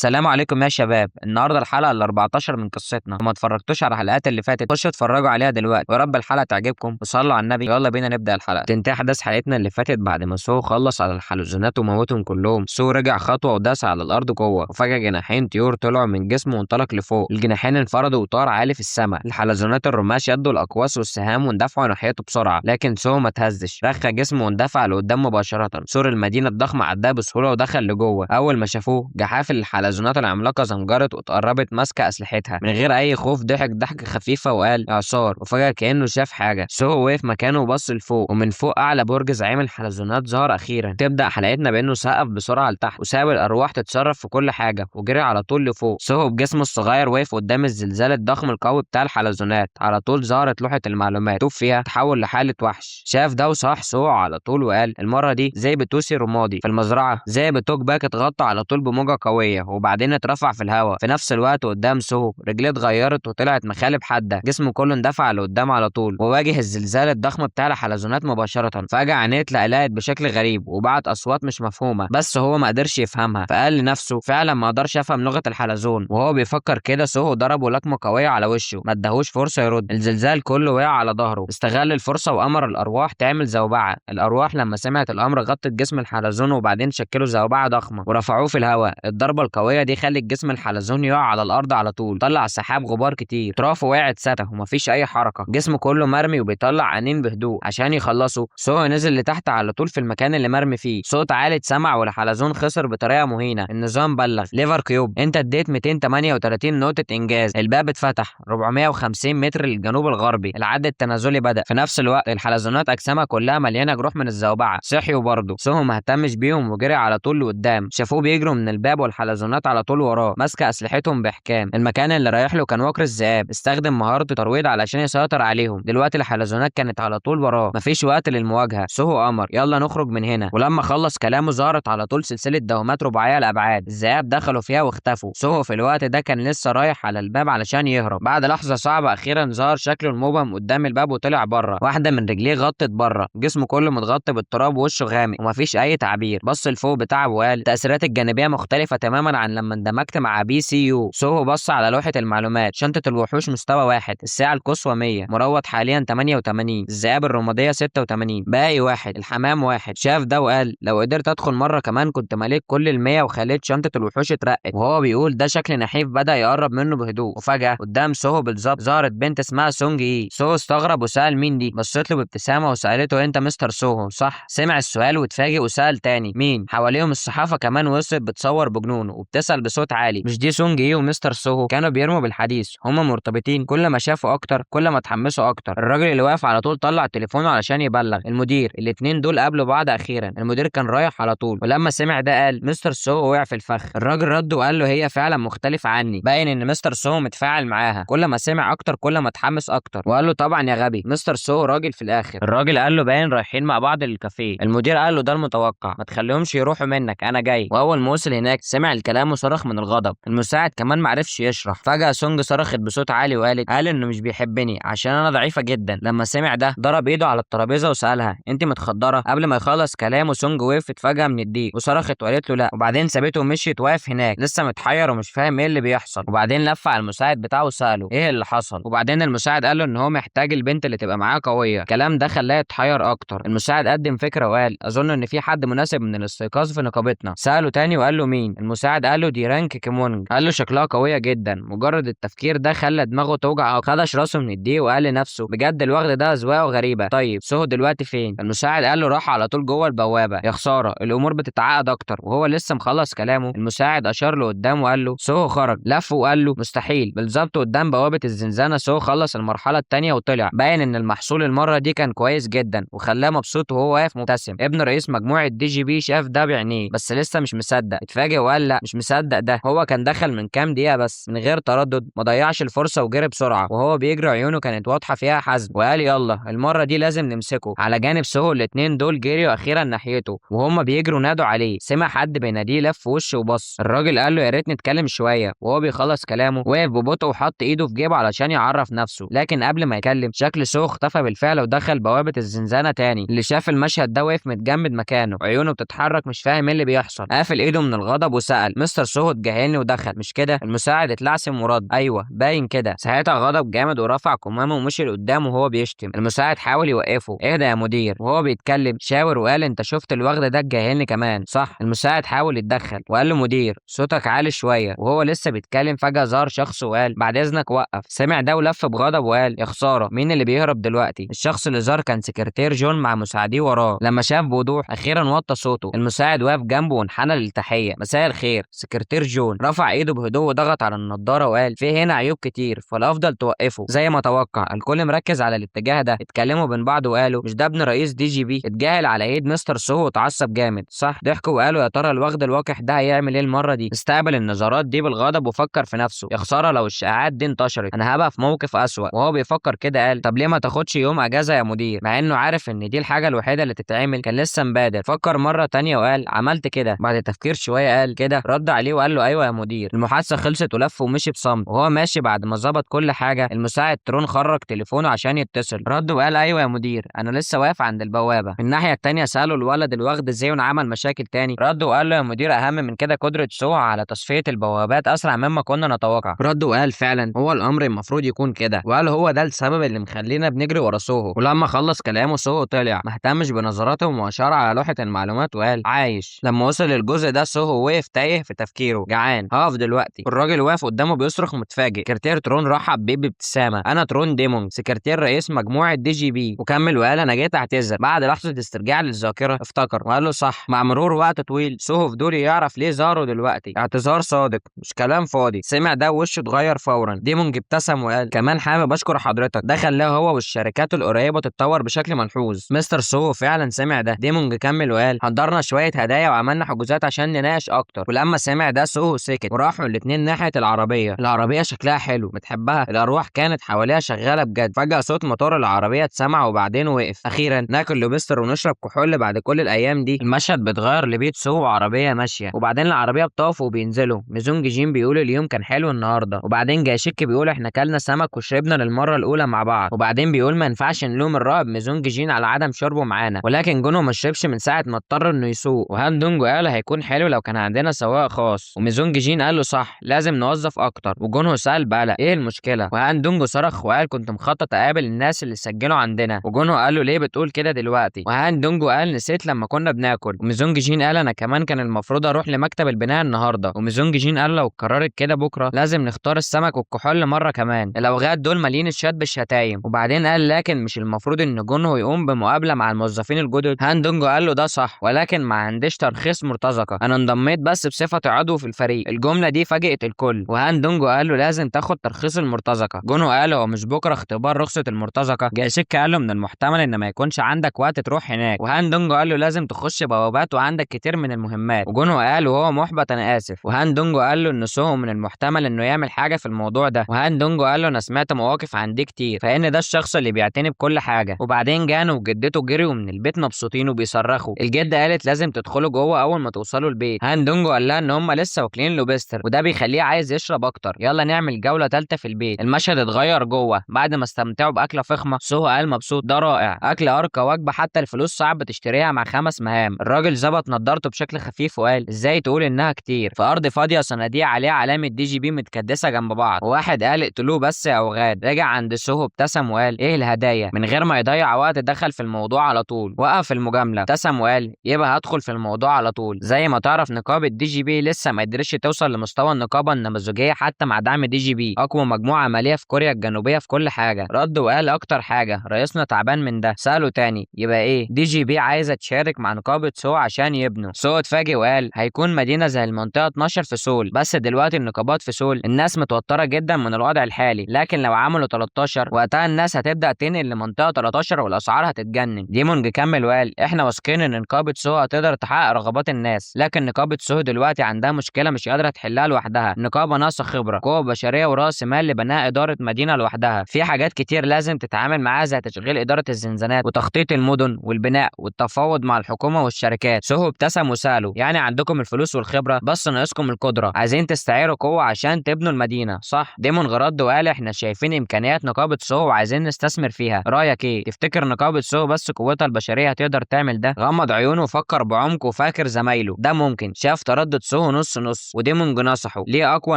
السلام عليكم يا شباب. النهارده الحلقة ال 14 من قصتنا. وما اتفرجتوش على الحلقات اللي فاتت، خشوا اتفرجوا عليها دلوقتي، ويا رب الحلقة تعجبكم. وصلوا على النبي، يلا بينا نبدا الحلقة. تنتهي احداث حلقتنا اللي فاتت بعد ما سو خلص على الحلزونات وموتهم كلهم. سو رجع خطوة وداس على الارض جوه، وفجاة جناحين طيور طلعوا من جسمه وانطلق لفوق. الجناحين انفردوا وطار عالي في السماء. الحلزونات الرماة شدوا الاقواس والسهام واندفعوا ناحيته بسرعة، لكن سو ما تهزش، رخى جسمه واندفع لقدام مباشرة. سور المدينة الضخمة عداه بسهولة ودخل لجوه. اول ما شافوه جحافل الحلزونات العملاقة زنجرت واتقربت ماسكه اسلحتها من غير اي خوف. ضحك ضحكه خفيفة وقال اعصار، وفجاة كانه شاف حاجة. سو وقف مكانه وبص لفوق، ومن فوق اعلى برج زعيم الحلزونات ظهر اخيرا. تبدا حلقتنا بانه سقف بسرعة لتحت وساب الارواح تتصرف في كل حاجة وجري على طول لفوق. سوهو بجسمه الصغير وقف قدام الزلزال الضخم القوي بتاع الحلزونات. على طول ظهرت لوحة المعلومات مكتوب فيها تحول لحاله وحش. شاف ده وصاح سوهو على طول وقال المرة دي ذئب توسي رمادي. في المزرعة ذئب توك باك اتغطى على طول بموجه قوية وبعدين اترفع في الهواء. في نفس الوقت قدام سوهو رجليه اتغيرت وطلعت مخالب حادة، جسمه كله اندفع لقدام على طول وواجه الزلزال الضخم بتاع الحلزونات مباشرة. فجاة عينيه اتلقلقت بشكل غريب وبعت اصوات مش مفهومه، بس هو ما قدرش يفهمها. فقال لنفسه فعلا ما اقدرش افهم لغة الحلزون. وهو بيفكر كده سوهو ضربه لكمه قوية على وشه، ما اداهوش فرصة يرد. الزلزال كله وقع على ظهره. استغل الفرصة وامر الارواح تعمل زوبعة. الارواح لما سمعت الامر غطت جسم الحلزون وبعدين شكلوا زوبعة ضخمة ورفعوه في الهواء. الضربة القوية دي خلت جسم الحلزون يقع على الارض على طول، طلع سحاب غبار كتير. اطرافه وقعت ثابتة ومفيش اي حركة، جسمه كله مرمي وبيطلع انين بهدوء. عشان يخلصوا سوهو نزل لتحت على طول في المكان اللي مرمي فيه. صوت عالي اتسمع والحلزون خسر بطريقة مهينة. النظام بلغ ليفر كيوب انت اديت 238 نقطة انجاز. الباب اتفتح 450 متر للجنوب الغربي. العد التنازلي بدا. في نفس الوقت الحلزونات اجسامها كلها مليانة جروح من الزوبعه، صحيوا برضه. سوهو ما اهتمش بيهم وجري على طول لقدام. شافوه بيجروا من الباب والحلزونات على طول وراه ماسكه اسلحتهم باحكام. المكان اللي رايح له كان وكر الذئاب. استخدم مهارة ترويض علشان يسيطر عليهم. دلوقتي الحلزونات كانت على طول وراه، مفيش وقت للمواجهه. سوهو امر يلا نخرج من هنا. ولما خلص كلامه ظهرت على طول سلسلة دوامات رباعية الابعاد. الذئاب دخلوا فيها واختفوا. سوهو في الوقت ده كان لسه رايح على الباب علشان يهرب. بعد لحظة صعبة اخيرا ظهر شكله المبهم قدام الباب وطلع بره. واحدة من رجليه غطت بره، جسمه كله متغطي بالتراب ووشه غامق ومفيش اي تعبير. بص لفوق بتعب وقال التاثيرات الجانبية مختلفة تماما عن لما اندمجت مع BCU. سوهو بص على لوحة المعلومات. شنطه الوحوش مستوى واحد، الساعة القصوى 100، مروض حاليا 88، الذئاب الرمادية 86، باقي واحد، الحمام واحد. شاف ده وقال لو قدرت ادخل مرة كمان كنت مليت كل ال100 وخليت شنطه الوحوش اترقت. وهو بيقول ده شكل نحيف بدا يقرب منه بهدوء. وفجاة قدام سوهو بالظبط ظهرت بنت اسمها سونج اي. سوهو استغرب وسال مين دي. بصيت له بابتسامة وسالته انت مستر سوهو صح؟ سمع السؤال واتفاجئ وسال تاني مين. حواليهم الصحافة كمان وصلت بتصور بجنون وبتسال بصوت عالي مش دي سونج اي ومستر سوهو؟ كانوا بيرموا بالحديث، هما مرتبطين. كل ما شافوا اكتر كل ما اتحمسوا اكتر. الراجل اللي واقف على طول طلع تليفونه علشان يبلغ المدير. الاتنين دول قابلوا بعض اخيرا. المدير كان رايح على طول، ولما سمع ده قال مستر سوهو وقع في الفخ. الراجل رد وقال له هي فعلا مختلفة عني، باين ان مستر سوهو متفاعل معاها. كل ما سمع اكتر كل ما اتحمس اكتر، وقال له طبعا يا غبي مستر سوهو راجل في الاخر. الراجل قال له باين رايحين مع بعض للكافيه. المدير قال له ده المتوقع، ما تخليهمش يروحوا منك، انا جاي. واول ما وصل هناك سمع الكلام وصرخ من الغضب. المساعد كمان معرفش يشرح. فجأة سونج صرخت بصوت عالي وقالت قال انه مش بيحبني عشان انا ضعيفة جدا. لما سمع ده ضرب ايده على الترابيزة وسألها انت متخدرة؟ قبل ما يخلص كلامه سونج وقفت فجأة من الضيق وصرخت وقالت له لا، وبعدين سابته ومشيت. واقف هناك لسه متحير ومش فاهم ايه اللي بيحصل. وبعدين لف على المساعد بتاعه وسأله ايه اللي حصل. وبعدين المساعد قال له ان هو محتاج البنت اللي تبقى معاه قوية. الكلام ده خلاه يتحير اكتر. المساعد قدم فكرة وقال اظن ان في حد مناسب من الاستيقاظ في نقابتنا. سأله تاني وقال له مين؟ المساعد قال له دي رانك كيمونج. قال له شكلها قوية جدا. مجرد التفكير ده خلى دماغه توجع اكتر. خدش راسه من الضيق وقال لنفسه بجد الوغد ده اذواقه غريبة. طيب سوهو دلوقتي فين؟ المساعد قال له راح على طول جوه البوابة. يا خسارة الامور بتتعقد اكتر. وهو لسه مخلص كلامه المساعد اشار له قدام وقال له سوهو خرج. لف وقال له مستحيل. بالظبط قدام بوابه الزنزانة سوهو خلص المرحلة الثانية وطلع. باين ان المحصول المرة دي كان كويس جدا وخلاه مبسوط وهو واقف مبتسم. ابن رئيس مجموعة DGB شاف ده بعينيه بس لسه مش مصدق. اتفاجئ وقال لا مش مصدق، ده هو كان دخل من كام دقيقة بس. من غير تردد ما ضيعش الفرصة وجري بسرعة. وهو بيجري عيونه كانت واضحة فيها حزم وقال يلا المرة دي لازم نمسكه. على جانب سوهو الاتنين دول جريوا اخيرا ناحيته، وهم بيجروا نادوا عليه. سمع حد بيناديه لف وشه وبص. الراجل قال له يا ريت نتكلم شوية. وهو بيخلص كلامه وقف ببطء وحط ايده في جيبه علشان يعرف نفسه، لكن قبل ما يتكلم شكل سوهو اختفى بالفعل ودخل بوابه الزنزانة تاني. اللي شاف المشهد ده وقف متجمد مكانه، عيونه بتتحرك مش فاهم ايه اللي بيحصل. قافل ايده من الغضب وسأل مستر مستر سوهو اتجاهلني ودخل مش كده؟ المساعد اتلعثم ورد ايوه باين كده. ساعتها غضب جامد ورفع كمامه ومشي لقدامه وهو بيشتم. المساعد حاول يوقفه، اهدى يا مدير. وهو بيتكلم شاور وقال انت شفت الوغد ده اتجاهلني كمان صح؟ المساعد حاول يتدخل وقال له مدير صوتك عالي شوية. وهو لسه بيتكلم فجاة ظهر شخص وقال بعد اذنك وقف. سمع ده ولف بغضب وقال يا خسارة مين اللي بيهرب دلوقتي؟ الشخص اللي ظهر كان سكرتير جون مع مساعديه وراه. لما شاف بوضوح اخيرا وطى صوته. المساعد واقف جنبه وانحنى للتحيه، مساء الخير سكرتير جون. رفع ايده بهدوء وضغط على النضارة وقال في هنا عيوب كتير فالافضل توقفه. زي ما توقع الكل مركز على الاتجاه ده. اتكلموا بين بعض وقالوا مش ده ابن رئيس DGP؟ اتجاهل على ايد مستر سوهو واتعصب جامد صح؟ ضحكوا وقالوا يا ترى الوغد الوقح ده هيعمل ايه المرة دي؟ استقبل النظرات دي بالغضب وفكر في نفسه يا خسارة لو الشائعات دي انتشرت انا هبقى في موقف اسوأ. وهو بيفكر كده قال طب ليه ما تاخدش يوم اجازه يا مدير؟ مع انه عارف ان دي الحاجة الوحيدة اللي تتعمل كان لسه مبادر. فكر مرة تانية وقال عملت كده. بعد تفكير شوية قال كده. رد عليه وقال له ايوه يا مدير. المحادثة خلصت ولف ومشي بصمت. وهو ماشي بعد ما ظبط كل حاجة المساعد ترون خرج تليفونه عشان يتصل. رد وقال ايوه يا مدير انا لسه واقف عند البوابة. من الناحية التانية ساله الولد الوغد زيون عمل مشاكل تاني. رد وقال له يا مدير اهم من كده قدره سوهو على تصفية البوابات اسرع مما كنا نتوقع. رد وقال فعلا هو الامر المفروض يكون كده، وقال هو ده السبب اللي مخلينا بنجري ورا سوهو. ولما خلص كلامه سوهو طلع ما اهتمش بنظراتهم واشار على لوحة المعلومات وقال عايش. لما وصل للجزء ده سوهو وقف تايه في تفكيره، جعان هقف دلوقتي. الراجل واقف قدامه بيصرخ متفاجئ. سكرتير ترون رحب بيه بابتسامة، انا ترون ديمونج سكرتير رئيس مجموعة DGP. وكمل وقال انا جيت اعتذر. بعد لحظة استرجاع للذاكرة افتكر وقال له صح. مع مرور وقت طويل سوهو فضولي يعرف ليه ظهروا دلوقتي. اعتذار صادق مش كلام فاضي. سمع ده وشه اتغير فورا. ديمونج ابتسم وقال كمان حابب اشكر حضرتك، ده خلاه هو والشركات القريبة تتطور بشكل ملحوظ. مستر سوهو فعلا سمع ده. ديمونج كمل وقال حضرنا شوية هدايا وعملنا حجوزات عشان نناقش اكتر. ولما سمع ده سوهو سكت وراحوا الاثنين ناحية العربية. العربية شكلها حلو بتحبها، الارواح كانت حواليها شغالة بجد. فجاة صوت موتور العربية اتسمع وبعدين وقف. اخيرا ناكل لوبستر ونشرب كحول بعد كل الايام دي. المشهد بيتغير لبيت سوهو وعربية ماشية، وبعدين العربية بتقف وبينزلوا. ميزونج جين بيقول اليوم كان حلو النهارده. وبعدين جايشيك بيقول احنا كلنا سمك وشربنا للمرة الاولى مع بعض. وبعدين بيقول ما ينفعش نلوم الراهب ميزونج جين على عدم شربه معانا، ولكن جونو ما شربش من ساعة ما اضطر انه يسوق. وهان دونجو قال هيكون حلو لو كان عندنا سواق خاص. وميزونج جين قال له صح لازم نوظف اكتر. وجونو سال بقلق ايه المشكلة؟ وهان دونجو صرخ وقال كنت مخطط اقابل الناس اللي سجلوا عندنا. وجونو قال له ليه بتقول كده دلوقتي؟ وهان دونجو قال نسيت لما كنا بناكل. وميزونج جين قال انا كمان كان المفروض اروح لمكتب البناء النهارده. وميزونج جين قال لو اتكررت كده بكره لازم نختار السمك والكحول مرة كمان، الاوغاد دول مالين الشات بالشتايم. وبعدين قال لكن مش المفروض ان جونو يقوم بمقابله مع الموظفين الجدد؟ هان دونجو قال له ده صح ولكن ما عنديش ترخيص مرتزقة، انا انضميت بس بصفة عضو في الفريق. الجملة دي فاجئت الكل. وهان دونجو قال له لازم تاخد ترخيص المرتزقة. جونو قال هو مش بكره اختبار رخصه المرتزقة؟ جايشيك قال له من المحتمل ان ما يكونش عندك وقت تروح هناك. وهان دونجو قال له لازم تخش بوابات وعندك كتير من المهمات. وجونو قال وهو محبط انا اسف. وهان دونجو قال له ان سوهو من المحتمل انه يعمل حاجة في الموضوع ده. وهان دونجو قال له انا سمعت مواقف عن دي كتير، فان ده الشخص اللي بيعتني بكل حاجة. وبعدين جانو وجدته جريوا من البيت مبسوطين وبيصرخوا. الجدة قالت لازم تدخلوا جوه اول ما توصلوا البيت. هان دونجو قال لها ان هم لسه واكلين لوبستر وده بيخليه عايز يشرب اكتر، يلا نعمل جولة ثالثة في البيت. المشهد اتغير جوه بعد ما استمتعوا باكله فخمة. سوهو قال مبسوط ده رائع، اكل ارقى وجبة حتى الفلوس صعب تشتريها مع 5 مهام. الراجل ظبط نضارته بشكل خفيف وقال ازاي تقول انها كتير؟ في ارض فاضية صناديق عليها علامة DGP متكدسه جنب بعض. وواحد قال اقتلوه بس يا اوغاد. رجع عند سوهو ابتسم وقال ايه الهدايا؟ من غير ما يضيع وقت دخل في الموضوع على طول. وقف المجاملة ابتسم وقال يبقى هدخل في الموضوع على طول. زي ما تعرف نقابة DGP لسه ما قدرتش توصل لمستوى النقابة النموذجيه حتى مع دعم DGP، اقوى مجموعة ماليه في كوريا الجنوبية في كل حاجة. رد وقال اكتر حاجة رئيسنا تعبان من ده. ساله تاني يبقى ايه؟ DGP عايزه تشارك مع نقابة سو عشان يبنوا. سو اتفاجئ وقال هيكون مدينة زي المنطقة 12 في سول، بس دلوقتي النقابات في سول الناس متوترة جدا من الوضع الحالي، لكن لو عملوا 13 وقتها الناس هتبدا تنقل لمنطقه 13 والاسعار هتتجنن. ديمونج كمل وقال احنا واثقين ان نقابة سو هتقدر تحقق رغبات الناس، لكن نقابة سو دلوقتي عندها مشكلة مش قادرة تحلها لوحدها. النقابة ناقصه خبره، قوة بشرية وراس مال لبناء ادارة مدينة لوحدها. في حاجات كتير لازم تتعامل معاها زي تشغيل ادارة الزنزانات وتخطيط المدن والبناء والتفاوض مع الحكومة والشركات. سوهو ابتسم وساله يعني عندكم الفلوس والخبرة بس ناقصكم القدرة، عايزين تستعيروا قوة عشان تبنوا المدينة صح؟ ديمون رد وقال احنا شايفين امكانيات نقابة سوهو وعايزين نستثمر فيها، رايك ايه؟ تفتكر نقابة سوهو بس قوتها البشرية هتقدر تعمل ده؟ غمض عيونه وفكر بعمق وفاكر زمايله ده ممكن. شاف تردد سوهو سوهو نص نص، وديمونج نصحه ليه اقوى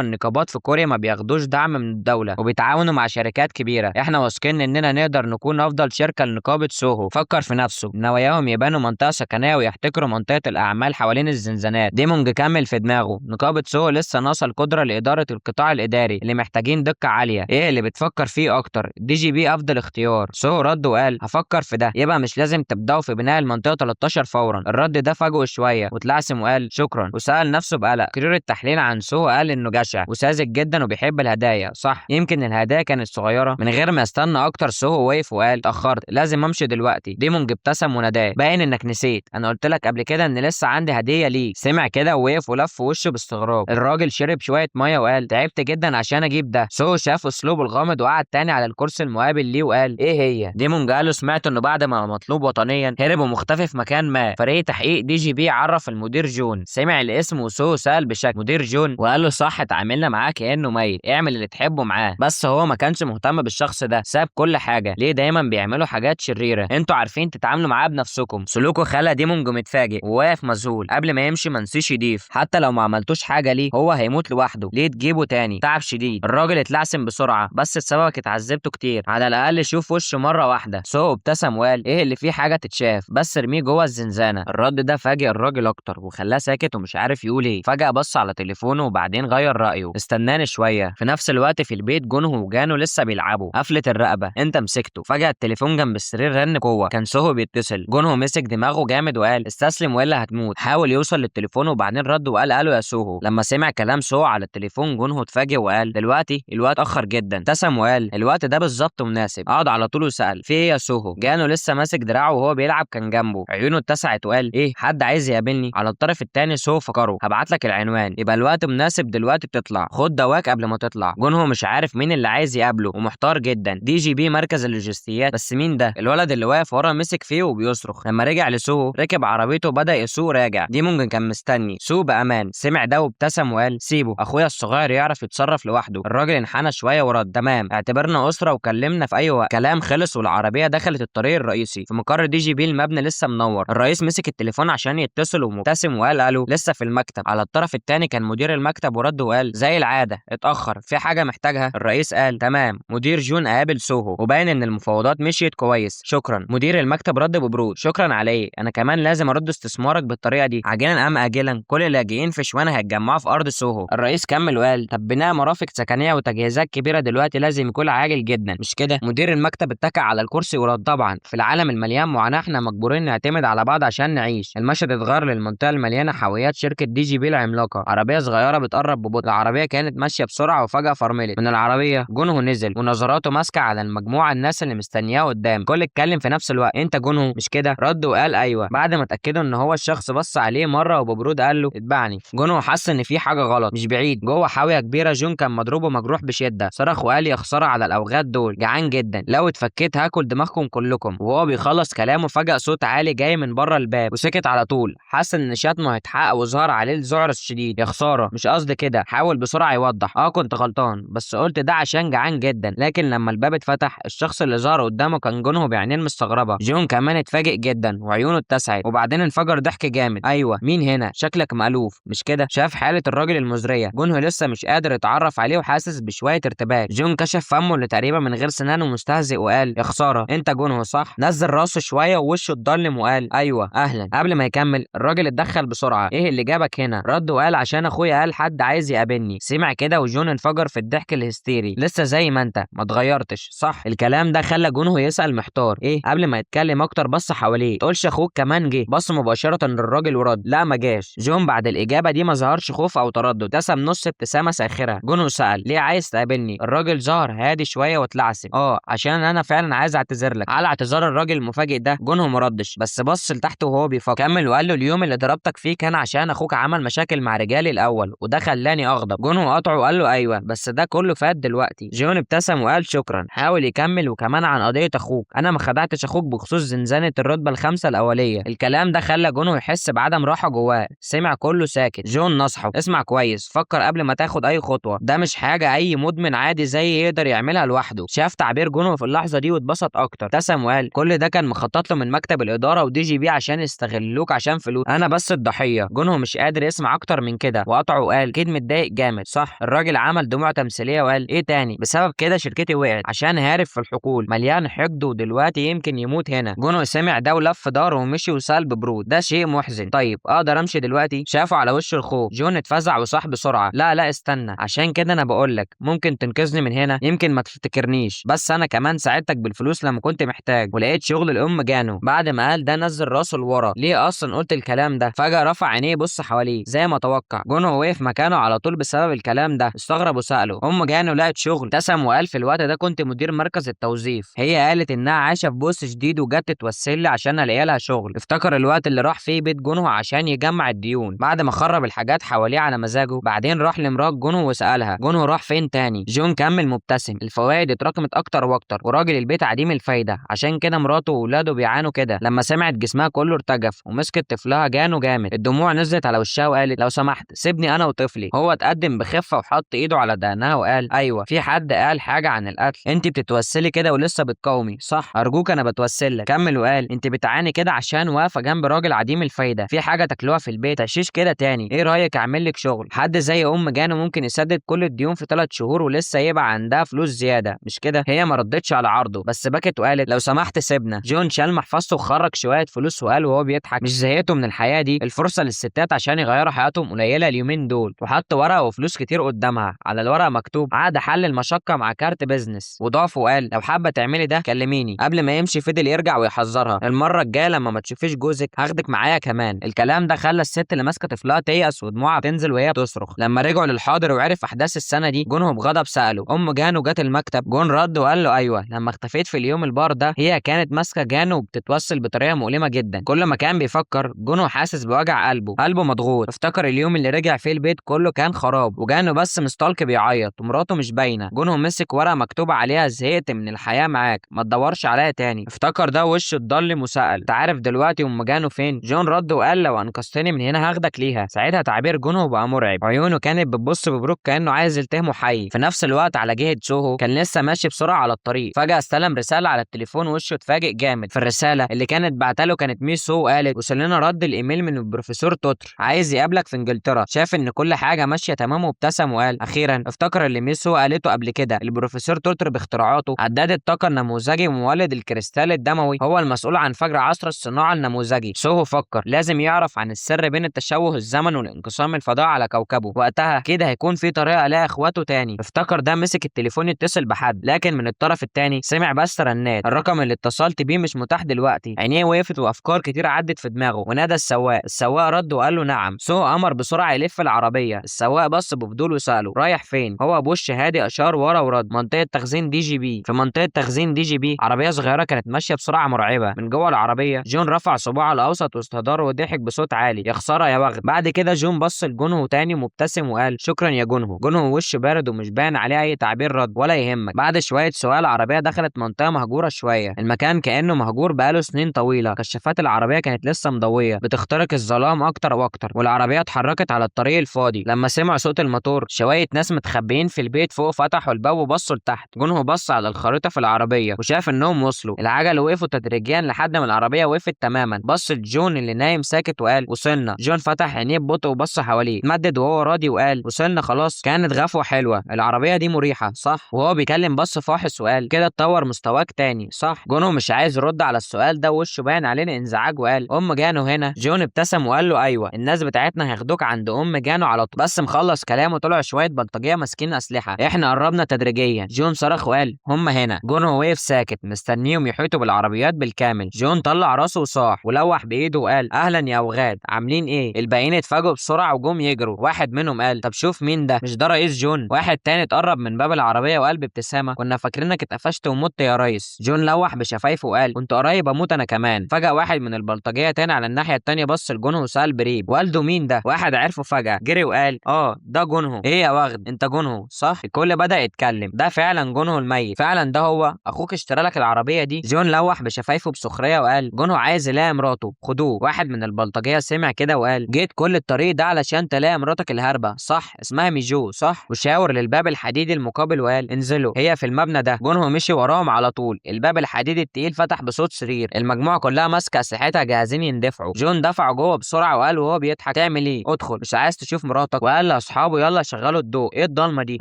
النقابات في كوريا ما بياخدوش دعم من الدولة وبيتعاونوا مع شركات كبيرة، احنا واثقين اننا نقدر نكون افضل شركة لنقابه سوهو. فكر في نفسه نواياهم يبانوا منطقة سكنية ويحتكروا منطقة الاعمال حوالين الزنزانات. ديمونج كمل في دماغه نقابة سوهو لسه ناقصه القدرة لادارة القطاع الاداري اللي محتاجين دقه عالية، ايه اللي بتفكر فيه اكتر؟ DGP افضل اختيار. سوهو رد وقال هفكر في ده، يبقى مش لازم تبداوا في بناء المنطقة 13 فورا. الرد ده فاجئه شوية واتلعثم وقال شكرا، وسال نفسه بقلق. تقرير التحليل عن سوهو قال انه جشع وساذج جدا وبيحب الهدايا، صح؟ يمكن الهدايا كانت صغيرة. من غير ما يستنى اكتر سوهو وقف وقال اتاخرت لازم امشي دلوقتي. ديمونج ابتسم وناداه باين انك نسيت، انا قلت لك قبل كده ان لسه عندي هديه ليك. سمع كده ووقف ولف وشه باستغراب. الراجل شرب شوية مية وقال تعبت جدا عشان اجيب ده. سوهو شاف اسلوبه الغامض وقعد تاني على الكرسي المقابل ليه وقال ايه هي؟ ديمونج قال له سمعت انه بعد ما مطلوب وطنيا هرب ومختفي في مكان ما. فريق تحقيق DGP عرف المدير جون. سمع الاسم وسوهو سأل بشك مدير جون، وقال له صح اتعاملنا معاه كانه ميت، اعمل اللي تحبه معاه. بس هو ما كانش مهتم بالشخص ده، ساب كل حاجة. ليه دايما بيعملوا حاجات شريرة؟ انتوا عارفين تتعاملوا معاه بنفسكم. سلوكه خلى ديمونج متفاجئ وواقف مذهول. قبل ما يمشي ما نسيش يضيف حتى لو ما عملتوش حاجة ليه هو هيموت لوحده، ليه تجيبه تاني؟ تعب شديد. الراجل اتلعثم بسرعة، بس بسببك اتعذبته كتير، على الاقل شوف وشه مرة واحدة. سو ابتسم وقال ايه اللي فيه حاجة تتشاف، بس ارميه جوه الزنزانة. الرد ده فاجئ الراجل اكتر وخلاه ساكت ومش عارف يقول ايه. فجاة بص على تليفونه وبعدين غير رايه، استناني شوية. في نفس الوقت في البيت جونهو وجانو لسه بيلعبوا. قفلة الرقبة انت مسكته. فجاة التليفون جنب السرير رن قوة، كان سوهو بيتصل. جونهو مسك دماغه جامد وقال استسلم والا هتموت. حاول يوصل للتليفون وبعدين رد وقال الو يا سوهو. لما سمع كلام سوهو على التليفون جونهو اتفاجئ وقال دلوقتي الوقت اتاخر جدا. ابتسم وقال الوقت ده بالظبط مناسب. قعد على طول وسال في ايه يا سوهو؟ جانو لسه ماسك دراعه وهو بيلعب كان جنبه، عيونه اتسعت وقال ايه حد عايز يقابلني؟ على الطرف الثاني سوهو فكرة هبعت لك العنوان، يبقى الوقت مناسب دلوقتي تطلع، خد دواك قبل ما تطلع. جونهو مش عارف مين اللي عايز يقابله ومحتار جدا. DGP مركز اللوجستيات، بس مين ده؟ الولد اللي واقف ورا مسك فيه وبيصرخ. لما رجع لسوهو ركب عربيته وبدا يسوق راجع. ديمونج كان مستني سوق بامان. سمع ده وابتسم وقال سيبه اخويا الصغير يعرف يتصرف لوحده. الراجل انحنى شوية ورد تمام اعتبرنا اسره وكلمنا في اي وقت. كلام خلص والعربية دخلت الطريق الرئيسي. في مقر DGP المبنى لسه منور. الرئيس مسك التليفون عشان يتصل ومبتسم وقال الو لسه في المكتب. على الطرف الثاني كان مدير المكتب ورد وقال زي العادة اتاخر، في حاجة محتاجها؟ الرئيس قال تمام مدير جون قابل سوهو وباين ان المفاوضات مشيت كويس، شكرا. مدير المكتب رد ببرود شكرا عليه، انا كمان لازم ارد استثمارك بالطريقة دي عاجلا ام اجلا، كل اللاجئين في شوانا هيتجمعوا في ارض سوهو. الرئيس كمل وقال طب بناء مرافق سكنية وتجهيزات كبيرة دلوقتي لازم يكون عاجل جدا مش كده؟ مدير المكتب اتكى على الكرسي ورد طبعا في العالم المليان معاناة احنا مجبورين نعتمد على بعض عشان نعيش. المشهد اتغير للمنطقة المليانة حاويات شركة DGP العملاقة. عربية صغيرة بتقرب ببطء، العربية كانت ماشية بسرعة وفجاة فرملت. من العربية جونهو نزل ونظراته ماسكه على المجموعة الناس اللي مستنياه قدام. كل اتكلم في نفس الوقت انت جونهو مش كده؟ رد وقال ايوه. بعد ما اتاكدوا ان هو الشخص بص عليه مرة وببرود قال له اتبعني. جونهو حس ان في حاجة غلط مش بعيد. جوه حاوية كبيرة جون كان مضروب ومجروح بشده. صرخ وقال يا خسارة على الاوغاد دول، جعان جدا، لو اتفكيت هاكل دماغكم كلكم. وهو بيخلص كلامه فجأة صوت عالي جاي من بره الباب وسكت على طول. حس ان شتمه هيتحقق وظهر عليه الذعر الشديد. يا خسارة مش قصدي كده. حاول بسرعة يوضح كنت غلطان بس قلت ده عشان جعان جدا. لكن لما الباب اتفتح الشخص اللي ظهر قدامه كان جونهو بعينين مستغربه. جون كمان اتفاجئ جدا وعيونه اتسعت وبعدين انفجر ضحك جامد. ايوه مين هنا؟ شكلك مألوف مش كده؟ شاف حاله الراجل المزريه. جونهو لسه مش قادر يتعرف عليه وحاسس بشوية ارتباك. جون كشف فمه اللي تقريبا من غير سنان ومستهزئ وقال يا خسارة انت جونهو صح؟ نزل راسه شوية ووشه اتضلم وقال ايوه اهلا. قبل ما يكمل الراجل اتدخل بسرعة ايه اللي جابك هنا؟ رد وقال عشان اخويا قال حد عايز يقابلني. سمع كده وجون انفجر في الضحك الهستيري. لسه زي ما انت ما اتغيرتش صح؟ الكلام ده خلى جونهو يسأل محتار ايه؟ قبل ما يتكلم اكتر بص حواليه تقولش اخوك كمان جه؟ بص مباشرة للراجل ورد لا ما جاش. جون بعد الاجابة دي ما ظهرش خوف او تردد، ابتسم نص ابتسامة ساخرة. جونهو سأل ليه عايز تقابلني؟ الراجل ظهر هادي شوية واتلعثم عشان انا فعلا عايز اعتذر لك. على اعتذار الراجل المفاجئ ده جونهو ما ردش بس بص لتحت وهو بيفكر. كمل وقال له اليوم اللي ضربتك فيه كان عشان اخوك عمل مشاكل مع رجالي الاول وده خلاني اغضب. جونهو قطعه وقال له ايوه بس ده كله فات دلوقتي. جون ابتسم وقال شكرا. حاول يكمل وكمان عن قضية اخوك، انا ما خدعتش اخوك بخصوص زنزانة الرتبة الخامسة الاولية. الكلام ده خلى جونهو يحس بعدم راحة جواه. سمع كله ساكت. جون نصحه اسمع كويس، فكر قبل ما تاخد اي خطوة، ده مش حاجة اي مدمن عادي زي يقدر يعملها لوحده. شاف تعبير جونهو في اللحظة دي واتبسط اكتر. ابتسم وقال كل ده كان مخطط له من مكتب الادارة و DGP عشان يستغلوك عشان فلوس، انا بس الضحية. جونهو مش قادر يسمع اكتر من كده وقطعه وقال اكيد متضايق جامد صح. الراجل عمل دموع تمثيلية وقال ايه تاني، بسبب كده شركتي وقعت عشان هارب في الحقول مليان حقد ودلوقتي يمكن يموت هنا. جونو سمع ده ولف ظهره ومشي وسال ببرود ده شيء محزن، طيب اقدر امشي دلوقتي؟ شافه على وشه الخوف. جون اتفزع وصاح بسرعة لا لا استنى، عشان كده انا بقول لك ممكن تنقذني من هنا، يمكن ما تفتكرنيش بس انا كمان ساعدتك بالفلوس لما كنت محتاج ولقيت شغل الام جانو. بعد ما قال ده نزل راسه لورا، ليه اصلا قلت الكلام ده؟ فجاة رفع عينيه يبص حواليه زي ما توقع. جونو وقف مكانه على طول بسبب الكلام ده، استغرب وساله ام جانو لقت شغل؟ ابتسم وقال في الوقت ده كنت مدير مركز التوظيف، هي قالت انها عايشه في بوس شديد وجت تتوسل لي عشان الاقي لها شغل. افتكر الوقت اللي راح فيه بيت جونو عشان يجمع الديون بعد ما خرب الحاجات حواليه على مزاجه. بعدين راح لمرات جونو وسالها جونو راح فين تاني؟ جون كمل مبتسم الفوائد اتراكمت اكتر واكتر وراجل البيت عديم الفايدة عشان كده مراته واولاده بيعانوا كده. لما سمعت جسمها كله ارتجف ومسكت طفلها جانو جامد، الدموع نزلت على وشها وقالت لو سمحت سيبني انا وطفلي. هو اتقدم بخفة وحط ايده على دقنها وقال ايوه في حد قال حاجة عن القتل؟ انت بتتوسلي كده ولسه بتقاومي صح؟ ارجوك انا بتوسلك. كمل وقال انت بتعاني كده عشان واقفة جنب راجل عديم الفايدة، في حاجة تاكلوها في البيت تعيشيش كده تاني، ايه رايك اعمل لك شغل؟ حد زي ام جانو ممكن يسدد كل الديون في 3 شهور ولسه يبقى عندها فلوس زيادة مش كده؟ هي ما ردتش على عرضه بس بكت وقالت لو سمحت سيبنا. جون شال محفظته وخرج شوية فلوس وقال وهو بيضحك مش زهقتوا من الحياة دي؟ الفرصة للستات عشان يغيروا حياتهم قليله اليومين دول. وحط ورقة وفلوس كتير قدامها، على الورقة مكتوب عقد حل المشقة مع كارت business، وضاف وقال لو حابة تعملي ده كلميني. قبل ما يمشي فضل يرجع ويحذرها المرة الجاية لما ما تشوفيش جوزك هاخدك معايا كمان. الكلام ده خلى الست اللي ماسكه طفلها تيأس ودموعها تنزل وهي بتصرخ. لما رجعوا للحاضر وعرف احداث السنة دي جونة بغضب ساله ام جانو جت المكتب؟ جون رد وقال له ايوه لما اختفيت في اليوم البار ده هي كانت ماسكه جانو وبتتوسل بطريقة مؤلمة جدا. كل ما كان بيفكر جونو حاسس بوجع قلبه، قلبه مضغوط. افتكر اليوم اللي رجع فيه البيت كله كان خراب وجانو بس مستلقي بيعيط ومراته مش باينة. جونو مسك ورقة مكتوب عليها زهقت من الحياة معاك ما تدورش عليا تاني. افتكر ده وشه اتضلم وسأل انت عارف دلوقتي ام جانو فين؟ جون رد وقال لو انقذتني من هنا هاخدك ليها. ساعتها تعبير جونو بقى مرعب، عيونه كانت بتبص ببروك كانه عايز يلتهمه حي. في نفس الوقت على جهة سوهو كان لسه ماشي بسرعة على الطريق، فجاة استلم رسالة على التليفون وشه اتفاجئ جامد. في الرسالة اللي كانت بعتله كانت ميسو وقالت وصل لنا رد الايميل من البروفيسور توتر عايز يقابلك في انجلترا. شاف ان كل حاجة ماشية تمام وابتسم وقال اخيرا. افتكر اللي ميسو قالته قبل كده، البروفيسور توتر باختراعاته عداد الطاقة النموذجي ومولد الكريستال الدموي هو المسؤول عن فجر عصر الصناعة النموذجي. سوهو فكر لازم يعرف عن السر بين التشوه الزمن والانقسام الفضاء على كوكبه، وقتها كده هيكون في طريقه الاقي اخواته تاني. افتكر ده مسك التليفون يتصل بحد، لكن من الطرف التاني سمع بس رنات، الرقم اللي اتصلت بيه مش متاح دلوقتي. عينيه وقفت وافكار كتير عدت في دماغه ونادى السواق. السواق رد وقال له نعم. سوهو امر بسرعة يلف العربية. السواق بص بفضول وساله رايح فين؟ هو بوش هادي اشار ورا ورد منطقة تخزين دي جي بي. في منطقة تخزين دي جي بي عربية صغيرة كانت ماشية بسرعة مرعبة. من جوه العربية جون رفع صباعه الاوسط واستدار وضحك بصوت عالي يا خسارة يا بغد. بعد كده جون بص لجونهو تاني مبتسم وقال شكرا يا جونهو. جونهو وشه بارد ومش باين عليه اي تعبير رد ولا يهمك. بعد شوية سؤال العربية دخلت منطقة مهجورة شوية، المكان كانه مهجور بقاله سنين طويلة. كشافات العربية كانت لسه مضويه بتخترق الظلام اكتر واكتر، والعربية اتحركت على الطريق الفاضي. لما سمعوا صوت الموتور شوية ناس متخبيين في البيت فوق فتحوا الباب وبصوا لتحت. جونهو بص على الخريطة في العربية وشاف انهم وصلوا. العجل وقفوا تدريجيا لحد ما العربية وقفت تماما. بص لجون اللي نايم ساكت وقال وصلنا. جون فتح عينيه ببطء وبص حواليه، اتمدد وهو راضي وقال وصلنا خلاص. كانت غفوه حلوة، العربية دي مريحه صح؟ وهو بيكلم بص فاحص وقال كده اتطور مستواك تاني صح؟ جونو مش عايز يرد على السؤال ده ووشه باين عليه الانزعاج وقال ام جانو هنا؟ جون ابتسم وقال له ايوه الناس بتاعتنا هياخدوك عند ام جانو على طول. بس مخلص كلامه طلع شوية بلطجيه ماسكين اسلحة. احنا قربنا تدريجيا. جون صرخ وقال هم هنا. جونو وقف ساكت مستنيهم يحيطوا بالعربيات بالكامل. جون طلع راسه وصاح ولوح بايده وقال اهلا يا اوغاد عاملين ايه؟ الباقيين اتفاجئوا بسرعة وجم يجروا. واحد منهم قال طب شوف مين ده، مش ده رئيس جون؟ واحد تاني اتقرب من باب العربية وقال بابتسامة كنا فاكرينك اتقفشت ومت يا ريس. جون لوح بشفايفه وقال كنت قريب اموت انا كمان. فجاة واحد من البلطجيه تاني على الناحية التانية بص لجونهو وسال بريب والده مين ده؟ واحد عرفه فجاة جري وقال اه ده جونهو. ايه يا واخد انت جونهو صح؟ الكل بدا يتكلم ده فعلا جونهو الميت، فعلا ده هو اخوك اشترى لك العربية دي؟ جون لوح بشفايفه بسخريه وقال جونهو عايز يلاقي مراته خدوه. واحد من البلطجيه سمع كده وقال جيت كل الطريق ده علشان تلاقي مراتك الهربه صح؟ اسمها ميجو صح؟ وشاور للباب الحديدي المقابل وقال انزلوا هي في المبنى ده. جونهو مشي وراهم على طول. الباب الحديدي التقيل فتح بصوت سرير، المجموعة كلها ماسكه اسلحتها جاهزين يندفعوا. جون دفعه جوه بسرعة وقال وهو بيضحك تعمل ايه؟ ادخل، مش عايز تشوف مراتك؟ وقال لاصحابه يلا شغلوا الضوء. ايه الضلمة دي؟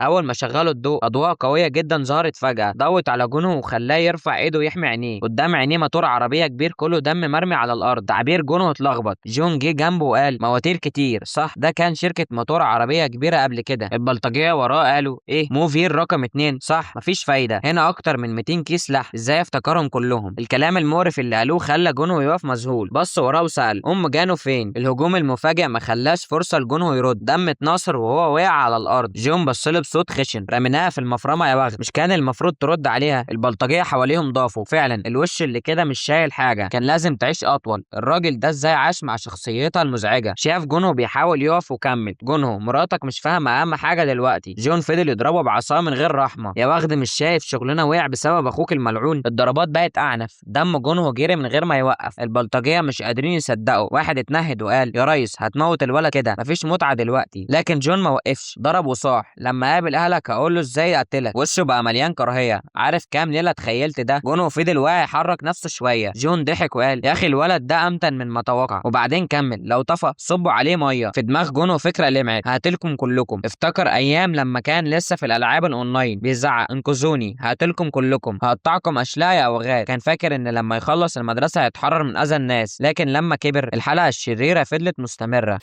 اول ما شغلوا الضوء اضواء قوية جدا ظهرت فجاة، ضوت على جونهو وخلاه يرفع ايده ويحمي عينيه. قدام عينيه موتور عربية كبير كله دم مرمي على الارض. تعبير جونهو اتلخبط. جون جه جنبه وقال مواتير كتير صح؟ ده كان شركة موتور عربية كبيرة قبل كده. البلطجيه وراه قالوا ايه؟ موفير رقم 2 صح؟ مفيش فايده، هنا اكتر من 200 كيس لحم، ازاي افتكرهم كلهم؟ الكلام المقرف اللي قالوه خلى جونهو يقف مذهول. بص وراه وسأل ام جانو فين؟ الهجوم المفاجئ ما خلاش فرصة لجونهو يرد، دم اتناثر وهو وقع على الارض. جون بص له بصوت خشن، رميناها في المفرمه يا بغل، مش كان المفروض ترد عليها؟ البلطجيه حواليهم ضافوا فعلا الوش اللي كده مش شايل حاجة، كان لازم تعيش اطول. الراجل ده ازاي عاش مع شخصيتها المزعجة؟ شاف جونهو بيحاول يقف وكمل، جونهو مراتك مش فاهمه اهم حاجة دلوقتي. جون فضل يضربه بعصاه من غير رحمه، يا واخد مش شايف شغلنا وقع بسبب اخوك الملعون. الضربات بقت اعنف، دم جونهو جري من غير ما يوقف. البلطجيه مش قادرين يصدقوا. واحد اتنهد وقال يا ريس هتموت الولد كده، مفيش متعه دلوقتي. لكن جون ما وقفش، ضرب وصاح لما قابل اهلك هقول له ازاي قتلك. وشه بقى مليان كراهية، عارف كام ليلة تخيلت ده؟ جونهو فضل واقع يحرك نفسه شوية. جون ضحك وقال يا اخي الولد ده امتن من ما توقع. وبعدين كمل لو طفى صبوا عليه مية. في دماغ جونهو فكرة لمعت، هقتلكم كلكم. افتكر ايام لما كان لسه في الالعاب الاونلاين بيزعق انقذوني هقتلكم كلكم، هقطعكم اشلاء يا اوغاد. كان فاكر ان لما يخلص المدرسة هيتحرر من اذى الناس، لكن لما كبر الحلقة الشريرة فضلت مستمرة.